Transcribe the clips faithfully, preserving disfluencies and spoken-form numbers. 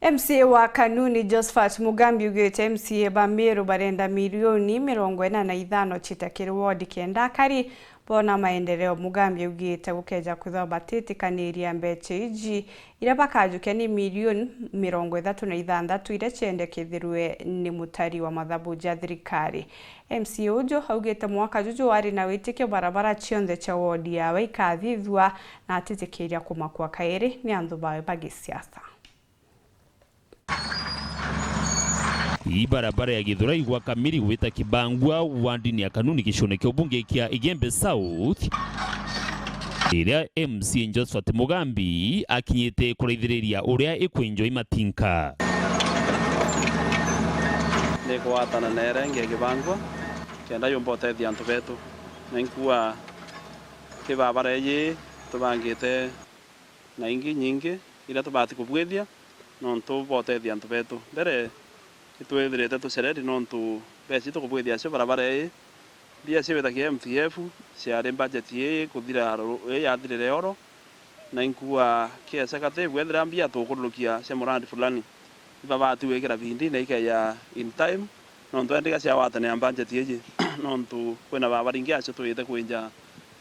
M C A wa Kanuni Josephat Mugambi augite M C A ba Meru barenda milioni mirongo ina na ithano ciite kiri ward kenda akari boona maendeleo. Mugambi augite gukeja kwithirwa batitikaniria mbeca iji, iria bakajukia ni milioni mirongo ithatu na ithanthatu iria ciendekithirwe ni mutari wa mathabu ja thirikari. M C A uju augite mwaka juju ari na witikio barabara cionthe cia ward yawe ikathithua, na atitikiria kumakua kairi ni anthu bawe ba gisiasa. Ii barabara ya Githurai gwa Kamiri gwita Kibangua, wandini ya Kanuni, gicione kia ubunge kia Igembe South, iria M C A Josephat Mugambi akinyite kuraithiriria uria ikwinjwa i matinka. Ni kwatana na irenge Kibangua, kenda yumba utethia antu betu. Na inkua ki barabara iji tubangite na ingi nyingi iria tubati kubwithia nontu bwa utethia antu betu. Mbere, itwithirite tucereri nontu mbeca iria tukubwithia cio barabara ii, mbia cia wita kia M T F ciari budget ii kuthira ru-, ii yathirire oro, na inkua ki executive, wethira mbia tukururukia cia murandi fulani, ibabati gwikira bindi na ikeja in time, nontu endiga ciagwatanira budget iji, nontu kwina barabara ingi acio twite kwinja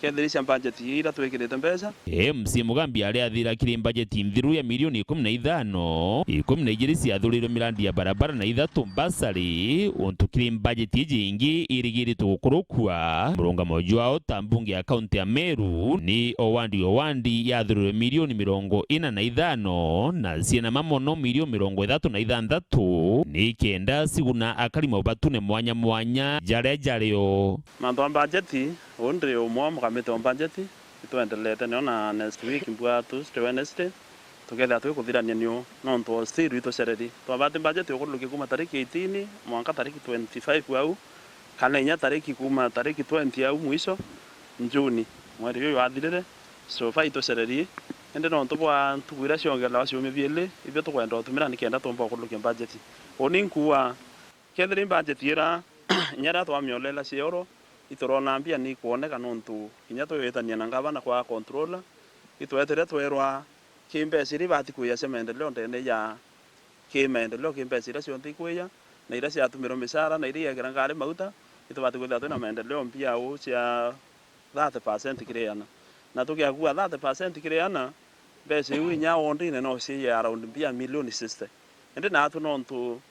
kethira cia budget ii iria twikirite mbeca. M C A Mugambi ari athira kiri budget nthiru ya milioni ikumi na ithano, ikumi na ijiri ciathurirwe mirandi ya barabara na ithatu mbasari, untu kiri budget iji ingi irigiritwe gukurukua. Murungamo jwao ta mbunge ya kaunti ya Meru ni o wandi o wandi yathurirwe milioni mirongo ina na ithano, na ciina mamono milioni mirongo ithatu na ithanthatu, ni kenda ciguna akari maubatune mwanya mwanya jaria jari o. Mantu a mbajeti, uu ndi umwe wa mukamiti wa mbajeti, itwendelete nio na next week mbua Tuesday, Wednesday, tukethira twikuthirania nio, nontu o still itucereri. Twabati mbajeti ukururukia kuma tariki eighteen mwanka tariki twenty-five au, kana inya tariki, kuma tariki twenty au mwisho June, mweri uyu wathirire, so far itucererie. Indi nontu bwa ntuku iria ciongererwa ciumia biiri, ibio tukwenda utumira nikenda tumba ukururukia mbajeti. Uni nkuuga, kethira i mbajeti ira inya riria twamiolela cioro, iturona mbia ni ikwoneka nontu kinya twitania na ngavana kwa controller, itwetire twerwa ki mbeca iria ibati kwija cia maendeleo ndene ya ki maendeleo, ki mbeca iria cionthe ikwija, na iria ciatumirwa micara, na iria igeekira ngari mauta, itubati kwithirwa twina maendeleo mbia uu cia thirty percent kiri igana. Na tugiakua thirty percent kiri igana, mbeca iu inya wondine no ciije around mbia milioni sixty. Indi naatu nontu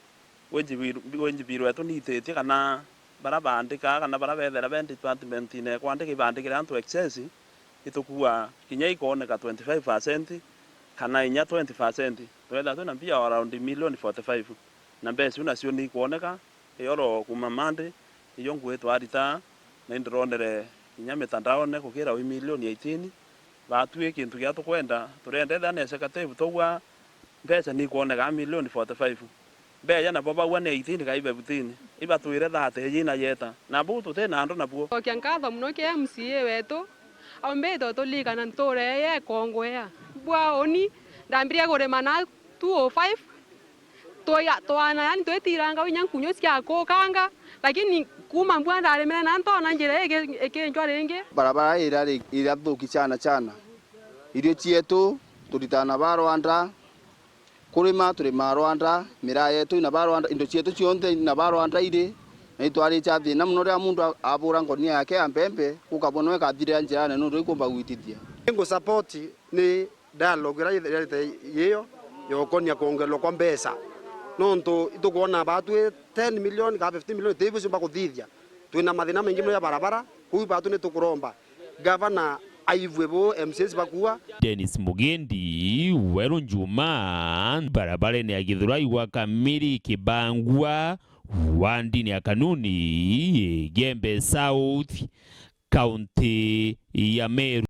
wage bill, wage bill wetu niititie kana baria baandikaa kana baria beethera be department-ine ya kwandika ibandikire antu excess, itukua kinya ikooneka twenty-five percent kana inya twenty percent. Twethira twina mbia around milioni forty-five, na mbeca iu nacio ni ikwoneka, ioro kuuma Monday, iyo ngui twarita, na indironere kinya mitandaone kukira wi milioni eighteen. Baatwi kintu kia tukwenda, turenda ethira ni executive, twaua mbeca ni ikwoneka milioni forty-five. Beeja nabo baua ni eighteen kai fifteen, ibatwire thirty iji na yeta. Na buu tuti na andu nabuo. Cokia nkatho mono ki M C A wetu, aumbite uturirikana ntuura ii ya ikongwea. Bwa uni, ndambirie kurima na two oh five, twa-, twaana, yani, twitiranga inya nkunyu cia kukanga, lakini kuuma mbua ndarimire na ntoona njira ii iki-, ikinjwa ringi. Barabara iria ri-, iria thuki chana chana. Irio cietu turitaa na ba Rwanda, kurima turimaa Rwanda, miraa yetu ina ba Rwanda, indo cietu cionthe ina ba Rwanda iri, na itwaricha thina mono riria muntu a-, abura ngonia yake ya mbembe, gukabonwa ikathirira njirane nundu ikumba gwitithia. Ningu support ni dialogue iria ithirite yiyo yokonia kwongererwa kwa mbeca, nontu itukwona baatwi ten million kana fifteen million ti ibu ciumba kuthithia. Twina mathina maingi mono ya barabara, kuu baatwi ni tukuromba gavana aivue buu M C As bakuua. Dennis Mugendi, Weru Njuma, barabarene ya Githurai gwa Kamiri Kibangua, wandini ya Kanuni, Igembe South, kaunti ya Meru.